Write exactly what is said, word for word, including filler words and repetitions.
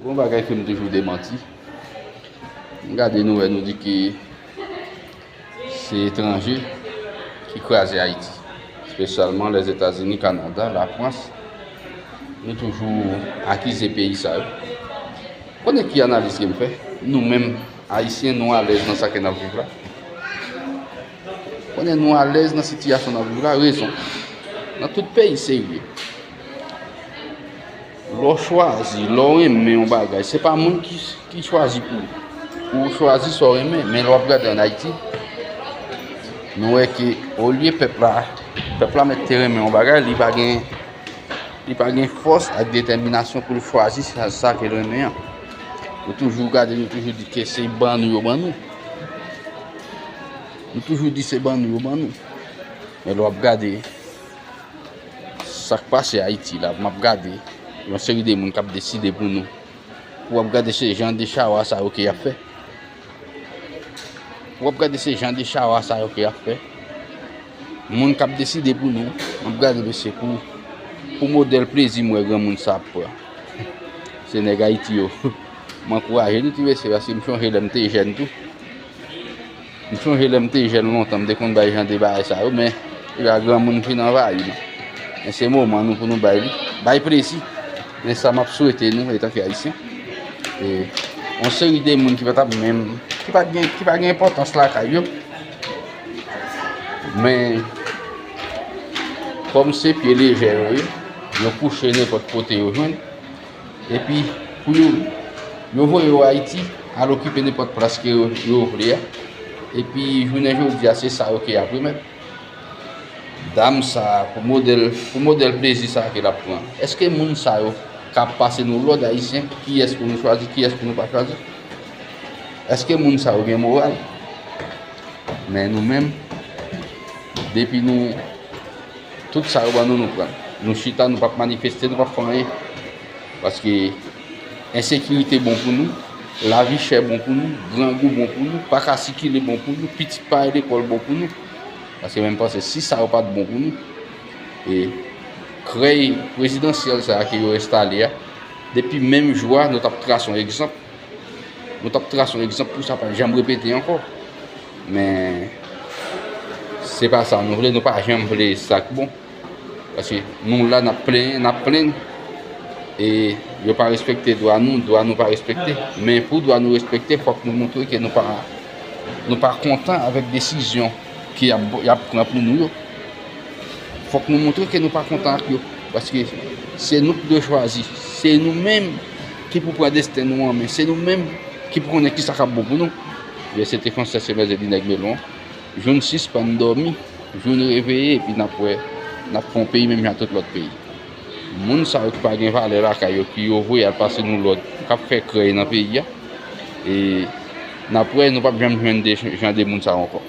Gon bagay ke m toujou demanti. M gade nouvèl, nou di ke se etranje ki kraze Ayiti, espesyalman Lèzetazini, Kanada, Lafrans. Nou toujou akize peyi sa yo. Konnen ki analiz ke m fè? Nou menm, Ayisyen, nou alèz nan sa ke n ap viv la? Konnen nou alèz nan sitiyasyon n ap viv la? Rezon. Nan tout peyi serye, lè w chwazi, lè w renmen yon bagay, se pa moun ki, ki chwazi pou ou. Ou chwazi sa w renmen, men lè w ap gade ann Ayiti, nou wè ke olye pèp la, pèp la mèt te renmen yon bagay, li pa gen, li pa gen fòs ak detèminasyon pou l chwazi sa, sa ke l renmen an. Nou toujou gade, nou toujou di ke se ban nou yo ban nou. Nou toujou di se ban nou yo ban nou. Men lè w ap gade sa k pase Ayiti la, m ap gade yon seri de moun k ap deside pou nou. Pou w ap gade se jan de chawa sa yo ke y ap fè. Pou w ap gade se jan de chawa sa yo ke y ap fè. Moun k ap deside pou nou, m ap gade mesye pou, pou modèl plezi m wè granmoun sa ap pran. Se nèg Ayiti yo. M ankouraje nou ti mesye, paske m chonje lè m te jèn tou. M chonje lè m te jèn lontan, m te konn bay jan de bagay sa yo, men e pa granmoun fin anvayi nou. Men se moman nou pou nou bay li. Bay plezi. Men sa m ap swete nou, etanke Ayisyen, e, yon seri de moun ki pa t ap menm, ki pa t gen, ki pa gen enpòtans lakay yo, men kòm se pye lejè yo ye, yo kouche nenpòt kote yo jwenn. Epi, pou yo, yo voye yo Ayiti, al okipe nenpòt plas ke yo, yo vle a. Epi, jounen jodi a, se sa yo ke y ap remèt. Dam sa, pou modèl, pou modèl plezi sa ke l ap pran. Èske moun sa yo ka pase nou lòd, Ayisyen, kiyès pou nou chwazi, kiyès pou nou pa chwazi? Èske moun sa yo gen moral? Men nou menm, depi nou, tout sa yo ban nou, nou pran. Nou chita, nou p ap manifeste, nou p ap fè anyen. Paske ensekirite bon pou nou, lavi chè bon pou nou, grangou bon pou nou, pa ka sikile bon pou nou, pitit pa al lekòl bon pou nou. Paske menm panse si sa yo pa t bon pou nou, e krèy prezidansyèl sa a ke yo enstale a, depi menm jou a, nou t ap trase yon egzanp. Nou t ap trase yon egzanp pou sa pa janm repete ankò. Men, se pa sa nou vle, nou pa janm vle sa k bon. Paske nou la, n ap plenyen, n ap plenn. E yo pa respekte dwa nou, dwa nou pa respekte. Men pou dwa nou respekte, fòk nou montre ke nou pa, nou pa kontan avèk desizyon ke y ap, y ap pran pou nou yo. Fòk nou montre ke nou pa kontan ak yo. Paske se nou ki dwe chwazi. Se nou menm ki pou pran desten nou an men. Se nou menm ki pou konnen kisa k ap bon pou nou. Ebyen, se te Frances Emerse di nèg melon. Jou n sispann dòmi, jou n reveye, epi n ap wè, n ap fè yon peyi menm jan ak tout lòt peyi. Moun sa yo ki pa gen valè lakay yo, ki yo voye al pase nou lòd, k ap fè krèy nan peyi a, e n ap wè, nou p ap janm jwenn de jan de moun sa yo ankò.